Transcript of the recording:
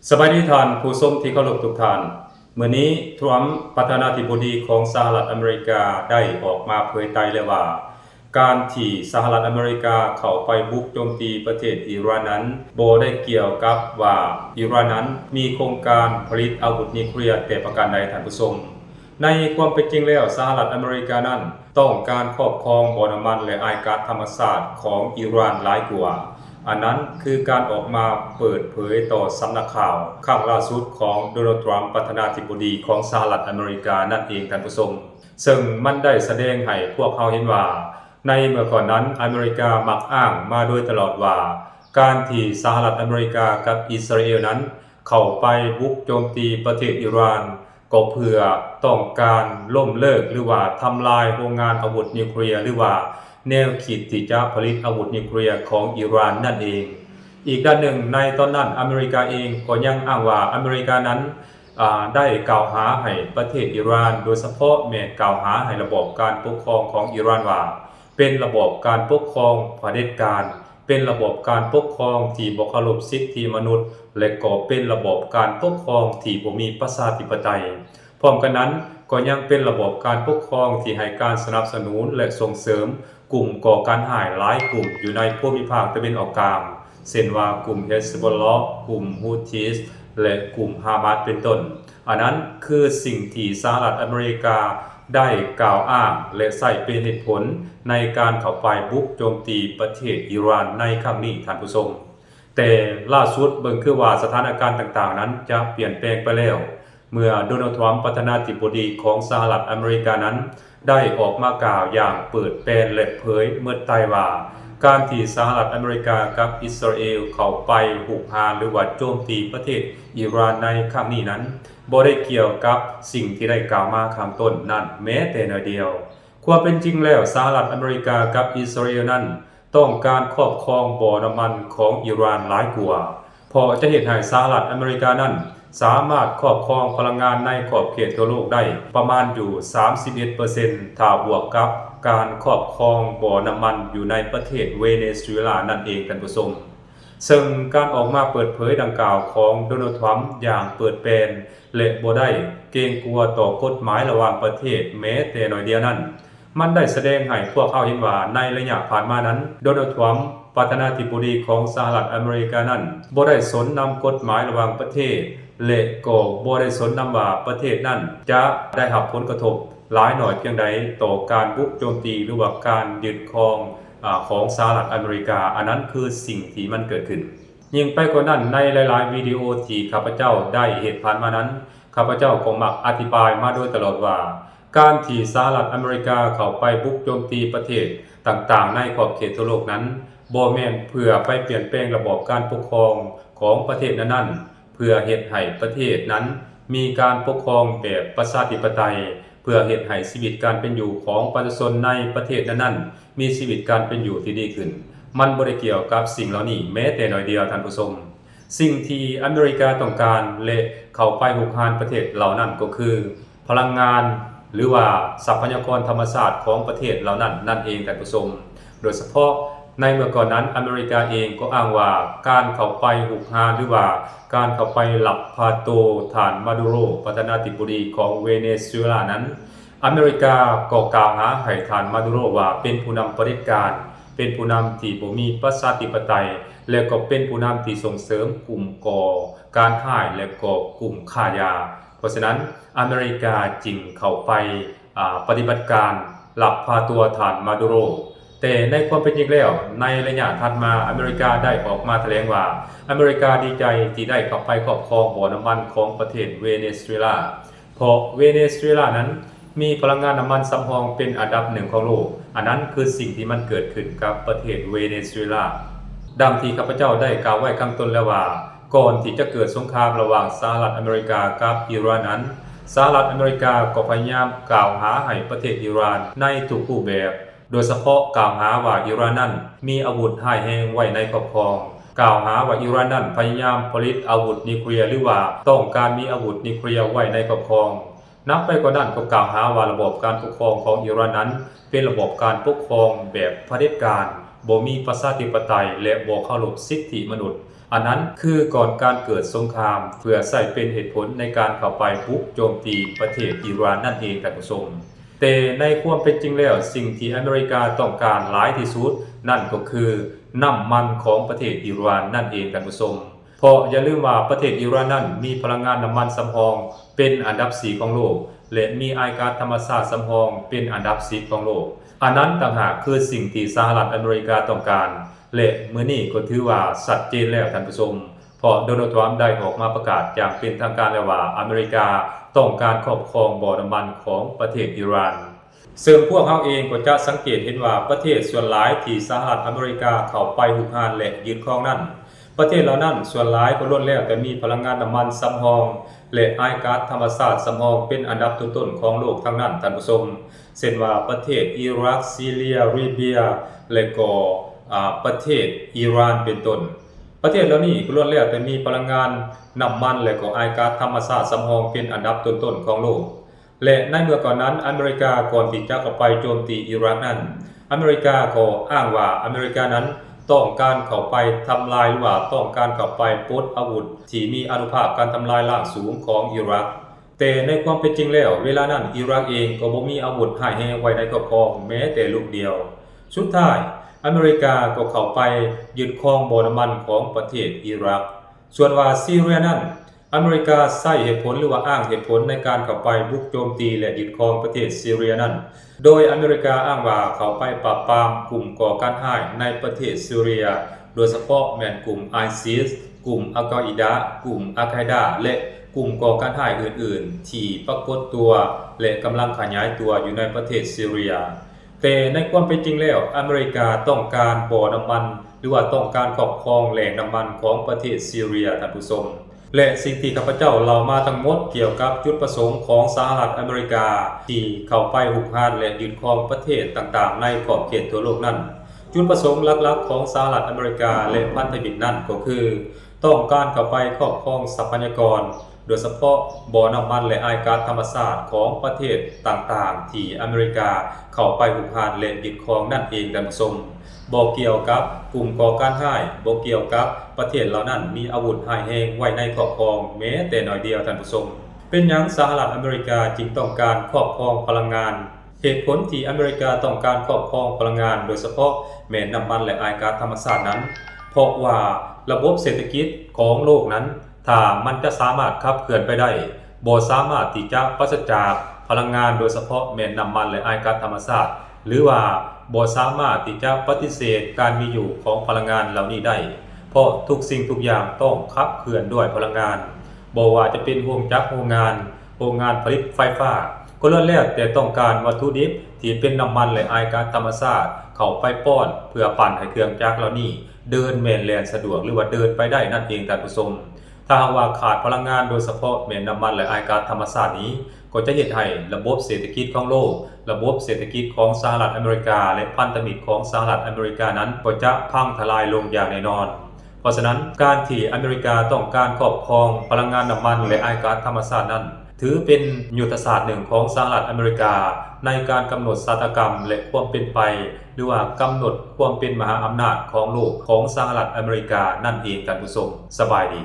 ສະບາຍດີທ່ານຜູ້ຊົມທີ່ເຄົາລົບທຸກທ່ານ. ມື້ນີ້ Trump ປະທານາທິບໍດີຂອງສະຫະລັດອາເມລິກາ ໄດ້ອອກມາເຜີຍໄຕແລ້ວວ່າ ການທີ່ສະຫະລັດອາເມລິກາເຂົ້າໄປບຸກໂຈມຕີປະເທດອີຣານນັ້ນ ບໍ່ໄດ້ກ່ຽວກັບວ່າອີຣານນັ້ນມີໂຄງການຜະລິດອາວຸດນິວເຄລຍແຕ່ປະການໃດ, ທ່ານຜູ້ຊົມ. ໃນຄວາມເປັນຈິງແລ້ວ ສະຫະລັດອາເມລິການັ້ນຕ້ອງການຄອບຄອງບໍ່ນ້ຳມັນ ແລະ ອ້າຍກາດທຳມະຊາດຂອງອີຣານຫຼາຍກວ່າ. ອັນນັ້ນຄືການອອກມາເປີດເຜີຍຕໍ່ສຳນັກຂ່າວຄັ້ງລ່າສຸດຂອງ Donald Trump ປະທານາທິບໍດີຂອງສະຫະລັດອາເມລິການັ້ນເອງ, ທ່ານຜູ້ຊົມ. ເຊິ່ງມັນໄດ້ສະແດງໃຫ້ພວກເຮົາເຫັນວ່າ ໃນເມື່ອກ່ອນນັ້ນ ອາເມລິກາມັກອ້າງມາໂດຍຕະຫຼອດວ່າ ການທີ່ສະຫະລັດອາເມລິກາກັບອິດສະຣາເອວນັ້ນ ເຂົ້າໄປບຸກໂຈມຕີປະເທດອີຣານ ກໍເພື່ອຕ້ອງການລົ້ມເລີກ ຫຼືວ່າທຳລາຍໂຮງງານອາວຸດນິວເຄລຍ ຫຼືວ່າແນວຄິດທີ່ຈະຜະລິດອາວຸດນິວເຄລຍຂອງອີຣານນັ້ນເອງ. ອີກດ້ານໜຶ່ງ, ໃນຕອນນັ້ນ ອາເມລິກາເອງກໍຍັງອ້າງວ່າ ອາເມລິການັ້ນ ອາ ໄດ້ກ່າວຫາໃຫ້ປະເທດອີຣານ, ໂດຍສະເພາະແມ່ນກ່າວຫາໃຫ້ລະບອບການປົກຄອງຂອງອີຣານວ່າ ເປັນລະບອບການປົກຄອງຜະເດັດການ, ເປັນລະບອບການປົກຄອງທີ່ບໍ່ເຄົາລົບສິດທິມະນຸດ ແລະ ກໍເປັນລະບອບການປົກຄອງທີ່ບໍ່ມີປະຊາທິປະໄຕ. ພ້ອມກັນນັ້ນ, ກໍຍັງເປັນລະບອບການປົກຄອງທີ່ໃຫ້ການສະໜັບສະໜູນ ແລະ ສົ່ງເສີມກຸ່ມກໍ່ການຮ້າຍຫຼາຍກຸ່ມຢູ່ໃນພູມິພາກຕາເວັນອອກກາງ, ເຊັ່ນວ່າກຸ່ມເຮສໂບລາ, ກຸ່ມຮູທີສ ແລະ ກຸ່ມຮາມາສເປັນຕົ້ນ. ອັນນັ້ນຄືສິ່ງທີ່ສະຫະລັດອາເມລິກາໄດ້ກ່າວອ້າງ ແລະ ໃຊ້ເປັນເຫດຜົນໃນການເຂົ້າໄປບຸກໂຈມຕີປະເທດອີຣານໃນຄັ້ງນີ້, ທ່ານຜູ້ຊົມ. ແຕ່ລ່າສຸດເບິ່ງຄືວ່າສະຖານະການຕ່າງໆນັ້ນຈະປ່ຽນແປງໄປແລ້ວ ເມື່ອ Donald Trump ປະທານາທິບໍດີຂອງສະຫະລັດອາເມລິການັ້ນ ໄດ້ອອກມາກ່າວຢ່າງເປີດແປນ ແລະ ເຜີຍເໝິດໄຕວ່າ ການທີ່ສະຫະລັດອາເມລິກາກັບອິດສະຣາເອວເຂົ້າໄປຮຸກຮານ ຫຼືວ່າໂຈມຕີປະເທດອີຣານໃນຄັ້ງນີ້ນັ້ນ ບໍ່ໄດ້ກ່ຽວກັບສິ່ງທີ່ໄດ້ກ່າວມາຂ້າງຕົ້ນນັ້ນແມ້ແຕ່ໜ້ອຍດຽວ. ຄວາມເປັນຈິງແລ້ວ ສະຫະລັດອາເມລິກາກັບອິດສະຣາເອວນັ້ນ ຕ້ອງການຄອບຄອງບໍ່ນ້ຳມັນຂອງອີຣານຫຼາຍກວ່າ, ເພາະຈະເຮັດໃຫ້ສະຫະລັດອາເມລິການັ້ນສາມາດຄອບຄອງພະລັງງານໃນຂອບເຂດທົ່ວໂລກໄດ້ປະມານຢູ່ສາມສິບເອັດເປີເຊັນ ຖ້າບວກກັບການຄອບຄອງບໍ່ນ້ຳມັນຢູ່ໃນປະເທດເວເນຊູເອລານັ້ນເອງ, ທ່ານຜູ້ຊົມ. ເຊິ່ງການອອກມາເປີດເຜີຍດັ່ງກ່າວຂອງ Donald Trump ຢ່າງເປີດແປນ ແລະ ບໍ່ໄດ້ເກງກົວຕໍ່ກົດໝາຍລະຫວ່າງປະເທດແມ້ແຕ່ໜ້ອຍດຽວນັ້ນ, ມັນໄດ້ສະແດງໃຫ້ພວກເຮົາເຫັນວ່າ ໃນໄລຍະຜ່ານມານັ້ນ Donald Trump ປະທານາທິບໍດີຂອງສະຫະລັດອາເມລິການັ້ນ ບໍ່ໄດ້ສົນນຳກົດໝາຍລະຫວ່າງປະເທດ ແລະ ກໍບໍ່ໄດ້ສົນນຳວ່າປະເທດນັ້ນຈະໄດ້ຮັບຜົນກະທົບຫຼາຍໜ້ອຍພຽງໃດຕໍ່ການບຸກໂຈມຕີ ຫຼືວ່າການຍຶດຄອງ ອາ ຂອງສະຫະລັດອາເມລິກາ. ອັນນັ້ນຄືສິ່ງທີ່ມັນເກີດຂຶ້ນ. ຍິ່ງໄປກວ່ານັ້ນ, ໃນຫຼາຍໆວິດີໂອທີ່ຂ້າພະເຈົ້າໄດ້ເຮັດຜ່ານມານັ້ນ, ຂ້າພະເຈົ້າກໍມັກອະທິບາຍມາໂດຍຕະຫຼອດວ່າ ການທີ່ສະຫະລັດອາເມລິກາເຂົ້າໄປບຸກໂຈມຕີປະເທດຕ່າງໆໃນຂອບເຂດທົ່ວໂລກນັ້ນ ບໍ່ແມ່ນເພື່ອໄປປ່ຽນແປງລະບອບການປົກຄອງຂອງປະເທດນັ້ນໆ, ເພື່ອເຮັດໃຫ້ປະເທດນັ້ນມີການປົກຄອງແບບປະຊາທິປະໄຕ, ເພື່ອເຮັດໃຫ້ຊີວິດການເປັນຢູ່ຂອງປະຊາຊົນໃນປະເທດນັ້ນໆ ມີຊີວິດການເປັນຢູ່ທີ່ດີຂຶ້ນ. ມັນບໍ່ໄດ້ກ່ຽວກັບສິ່ງເຫຼົ່ານີ້ແມ້ແຕ່ໜ້ອຍດຽວ, ທ່ານຜູ້ຊົມ. ສິ່ງທີ່ອາເມລິກາຕ້ອງການ ແລະ ເຂົ້າໄປຮຸກຮານປະເທດເຫຼົ່ານັ້ນກໍຄື ພະລັງງານ ຫຼືວ່າຊັບພະຍາກອນທຳມະຊາດຂອງປະເທດເຫຼົ່ານັ້ນນັ້ນເອງ, ທ່ານຜູ້ຊົມ. ໂດຍສະເພາະໃນເມື່ອກ່ອນນັ້ນ ອາເມລິກາເອງກໍອ້າງວ່າ ການເຂົ້າໄປຮຸກຮານ ຫຼືວ່າການເຂົ້າໄປລັກພາໂຕທ່ານມາດູໂຣ ປະທານາທິບໍດີຂອງເວເນຊູເອລານັ້ນ ອາເມລິກາກໍກ່າວຫາໃຫ້ທ່ານມາດູໂຣວ່າເປັນຜູ້ນຳຜະເດັດການ, ເປັນຜູ້ນຳທີ່ບໍ່ມີປະຊາທິປະໄຕ ແລະ ກໍເປັນຜູ້ນຳທີ່ສົ່ງເສີມກຸ່ມກໍ່ການຮ້າຍ ແລະ ກໍກຸ່ມຄ້າຢາ. ເພາະສະນັ້ນ ອາເມລິກາຈຶ່ງເຂົ້າໄປ ອາ ປະຕິບັດການລັກພາຕົວທ່ານມາດູໂຣ. ແຕ່ໃນຄວາມເປັນຈິງແລ້ວ ໃນໄລຍະຖັດມາ ອາເມລິກາໄດ້ອອກມາຖະແຫຼງວ່າ ອາເມລິກາດີໃຈທີ່ໄດ້ເຂົ້າໄປຄອບຄອງບໍ່ນ້ຳມັນຂອງປະເທດເວເນຊູເອລາ. ເພາະເວເນຊູເອລານັ້ນມີພະລັງງານນ້ຳມັນສຳຮອງເປັນອັນດັບໜຶ່ງຂອງໂລກ. ອັນນັ້ນຄືສິ່ງທີ່ມັນເກີດຂຶ້ນກັບປະເທດເວເນຊູເອລາ. ດັ່ງທີ່ຂ້າພະເຈົ້າໄດ້ກ່າວໄວ້ຂ້າງຕົ້ນແລ້ວວ່າ ກ່ອນທີ່ຈະເກີດສົງຄາມລະຫວ່າງສະຫະລັດອາເມລິກາກັບອີຣານນັ້ນ, ສະຫະລັດອາເມລິກາກໍພະຍາຍາມກ່າວຫາໃຫ້ປະເທດອີຣານໃນທຸກຮູບແບບ, ໂດຍສະເພາະກ່າວຫາວ່າອີຣານນັ້ນມີອາວຸດຮ້າຍແຮງໄວ້ໃນຄອບຄອງ, ກ່າວຫາວ່າອີຣານນັ້ນພະຍາຍາມຜະລິດອາວຸດນິວເຄລຍ ຫຼືວ່າຕ້ອງການມີອາວຸດນິວເຄລຍໄວ້ໃນຄອບຄອງ. ໜັກໄປກວ່ານັ້ນກໍກ່າວຫາວ່າລະບອບການປົກຄອງຂອງອີຣານນັ້ນເປັນລະບອບການປົກຄອງແບບຜະເດັດການ, ບໍ່ມີປະຊາທິປະໄຕ ແລະ ບໍ່ເຄົາລົບສິດທິມະນຸດ. ອັນນັ້ນຄືກ່ອນການເກີດສົງຄາມ ເພື່ອໃຊ້ເປັນເຫດຜົນໃນການເຂົ້າໄປບຸກໂຈມຕີປະເທດອີຣານນັ້ນເອງ ທ່ານຜູ້ຊົມ. ແຕ່ໃນຄວາມເປັນຈິງແລ້ວ ສິ່ງທີ່ອາເມລິກາຕ້ອງການຫຼາຍທີ່ສຸດ ນັ້ນກໍຄືນ້ຳມັນຂອງປະເທດອີຣານນັ້ນເອງ ທ່ານຜູ້ຊົມ. ເພາະຢ່າລືມວ່າປະເທດອີຣານນັ້ນມີພະລັງງານນ້ຳມັນສຳຮອງເປັນອັນດັບສີ່ຂອງໂລກ ແລະ ມີອ້າຍກາດທຳມະຊາດສຳຮອງເປັນອັນດັບສິບຂອງໂລກ. ອັນນັ້ນຕ່າງຫາກຄືສິ່ງທີ່ສະຫະລັດອາເມລິກາຕ້ອງການ ແລະ ມື້ນີ້ກໍຖືວ່າຊັດເຈນແລ້ວ ທ່ານຜູ້ຊົມ, ເພາະໂດນັລ ທຣຳ ໄດ້ອອກມາປະກາດຢ່າງເປັນທາງການແລ້ວວ່າ ອາເມລິກາຕ້ອງການຄອບຄອງບໍ່ນ້ຳມັນຂອງປະເທດອີຣານ. ເຊິ່ງພວກເຮົາເອງກໍຈະສັງເກດເຫັນວ່າ ປະເທດສ່ວນຫຼາຍທີ່ສະຫະລັດອາເມລິກາເຂົ້າໄປຮຸກຮານ ແລະ ຍຶດຄອງນັ້ນ, ປະເທດເຫຼົ່ານັ້ນສ່ວນຫຼາຍກໍລ້ວນແລ້ວແຕ່ມີພະລັງງານນ້ຳມັນສຳຮອງ ແລະ ອ້າຍກາດທຳມະຊາດສຳຮອງເປັນອັນດັບຕົ້ນໆຂອງໂລກທັງນັ້ນ ທ່ານຜູ້ຊົມ, ເຊັ່ນວ່າປະເທດອີຣັກ, ຊີເຣຍ, ລີເບຍ ແລະ ກໍ ອາ ປະເທດອີຣານເປັນຕົ້ນ. ປະເທດເຫຼົ່ານີ້ກໍລ້ວນແລ້ວແຕ່ມີພະລັງງານນ້ຳມັນ ແລະ ກໍອ້າຍກາດທຳມະຊາດສຳຮອງເປັນອັນດັບຕົ້ນໆຂອງໂລກ. ແລະ ໃນເມື່ອກ່ອນນັ້ນ ອາເມລິກາກ່ອນທີ່ຈະເຂົ້າໄປໂຈມຕີອີຣັກນັ້ນ, ອາເມລິກາກໍອ້າງວ່າອາເມລິການັ້ນຕ້ອງການເຂົ້າໄປທຳລາຍ ຫຼືວ່າຕ້ອງການເຂົ້າໄປປົດອາວຸດທີ່ມີອານຸພາບການທຳລາຍລ້າງສູງຂອງອີຣັກ. ແຕ່ໃນຄວາມເປັນຈິງແລ້ວ ເວລານັ້ນອີຣັກເອງກໍບໍ່ມີອາວຸດຮ້າຍແຮງໄວ້ໃນຄອບຄອງແມ້ແຕ່ລູກດຽວ. ສຸດທ້າຍ ອາເມລິກາກໍເຂົ້າໄປຍຶດຄອງບໍ່ນ້ຳມັນຂອງປະເທດອີຣັກ. ສ່ວນວ່າຊີເຣຍນັ້ນ ອາເມລິກາໃຊ້ເຫດຜົນ ຫຼືວ່າອ້າງເຫດຜົນໃນການເຂົ້າໄປບຸກໂຈມຕີ ແລະ ຍຶດຄອງປະເທດຊີເຣຍນັ້ນ ໂດຍອາເມລິກາອ້າງວ່າເຂົ້າໄປປາບປາມກຸ່ມກໍ່ການຮ້າຍໃນປະເທດຊີເຣຍ, ໂດຍສະເພາະແມ່ນກຸ່ມໄອຊິສ, ກຸ່ມອັລກາອີດາ, ກຸ່ມອັລກາອີດາ ແລະ ກຸ່ມກໍ່ການຮ້າຍອື່ນໆ ທີ່ປາກົດຕົວ ແລະ ກຳລັງຂະຫຍາຍຕົວຢູ່ໃນປະເທດຊີເຣຍ. ແຕ່ໃນຄວາມເປັນຈິງແລ້ວ ອາເມລິກາຕ້ອງການບໍ່ນ້ຳມັນ ຫຼືວ່າຕ້ອງການຄອບຄອງແຫຼ່ງນ້ຳມັນຂອງປະເທດຊີເຣຍ, ທ່ານຜູ້ຊົມ. ແລະ ສິ່ງທີ່ຂ້າພະເຈົ້າເລົ່າມາທັງໝົດກ່ຽວກັບຈຸດປະສົງຂອງສະຫະລັດອາເມລິກາທີ່ເຂົ້າໄປຮຸກຮານ ແລະ ຍຶດຄອງປະເທດຕ່າງໆໃນຂອບເຂດທົ່ວໂລກນັ້ນ, ຈຸດປະສົງຫຼັກໆຂອງສະຫະລັດອາເມລິກາ ແລະ ພັນທະມິດນັ້ນກໍຄື ຕ້ອງການເຂົ້າໄປຄອບຄອງຊັບພະຍາກອນ, ໂດຍສະເພາະບໍ່ນ້ຳມັນ ແລະ ອ້າຍກາດທຳມະຊາດຂອງປະເທດຕ່າງໆທີ່ອາເມລິກາເຂົ້າໄປຮຸກຮານ ແລະ ຍຶດຄອງນັ້ນເອງ, ທ່ານຜູ້ຊົມ. ບໍ່ກ່ຽວກັບກຸ່ມກໍ່ການຮ້າຍ, ບໍ່ກ່ຽວກັບປະເທດເຫຼົ່ານັ້ນມີອາວຸດຮ້າຍແຮງໄວ້ໃນຄອບຄອງແມ້ແຕ່ໜ້ອຍດຽວ, ທ່ານຜູ້ຊົມ. ເປັນຫຍັງສະຫະລັດອາເມລິກາຈຶ່ງຕ້ອງການຄອບຄອງພະລັງງານ? ເຫດຜົນທີ່ອາເມລິກາຕ້ອງການຄອບຄອງພະລັງງານ, ໂດຍສະເພາະແມ່ນນ້ຳມັນ ແລະ ອ້າຍກາດທຳມະຊາດນັ້ນ ເພາະວ່າລະບົບເສດຖະກິດຂອງໂລກນັ້ນ ຖ້າມັນຈະສາມາດຂັບເຄື່ອນໄປໄດ້, ບໍ່ສາມາດທີ່ຈະປາສະຈາກພະລັງງານ, ໂດຍສະເພາະແມ່ນນ້ຳມັນ ແລະ ອ້າຍກາດທຳມະຊາດ, ຫຼືວ່າບໍ່ສາມາດທີ່ຈະປະຕິເສດການມີຢູ່ຂອງພະລັງງານເຫຼົ່ານີ້ໄດ້, ເພາະທຸກສິ່ງທຸກຢ່າງຕ້ອງຂັບເຄື່ອນດ້ວຍພະລັງງານ. ບໍ່ວ່າຈະເປັນໂຮງຈັກໂຮງງານ, ໂຮງງານຜະລິດໄຟຟ້າ ກໍລ້ວນແລ້ວແຕ່ຕ້ອງການວັດຖຸດິບທີ່ເປັນນ້ຳມັນ ແລະ ອ້າຍກາດທຳມະຊາດເຂົ້າໄປປ້ອນ ເພື່ອປັ່ນໃຫ້ເຄື່ອງຈັກເຫຼົ່ານີ້ເດີນແມ່ນແລ່ນສະດວກ ຫຼືວ່າເດີນໄປໄດ້ນັ້ນເອງ, ທ່ານຜູ້ຊົມ. ຖ້າຫາກວ່າຂາດພະລັງງານ, ໂດຍສະເພາະແມ່ນນ້ຳມັນ ແລະ ອ້າຍກາດທຳມະຊາດນີ້, ກໍຈະເຮັດໃຫ້ລະບົບເສດຖະກິດຂອງໂລກ, ລະບົບເສດຖະກິດຂອງສະຫະລັດອາເມລິກາ ແລະ ພັນທະມິດຂອງສະຫະລັດອາເມລິການັ້ນ ກໍຈະພັງທະລາຍລົງຢ່າງແນ່ນອນ. ເພາະສະນັ້ນ, ການທີ່ອາເມລິກາຕ້ອງການຄອບຄອງພະລັງງານນ້ຳມັນ ແລະ ອ້າຍກາດທຳມະຊາດນັ້ນ ຖືເປັນຍຸດທະສາດໜຶ່ງຂອງສະຫະລັດອາເມລິກາ ໃນການກຳນົດຊະຕາກຳ ແລະ ຄວາມເປັນໄປ ຫຼືວ່າກຳນົດຄວາມເປັນມະຫາອຳນາດຂອງໂລກຂອງສະຫະລັດອາເມລິການັ້ນເອງ, ທ່ານຜູ້ຊົມ. ສະບາຍດີ.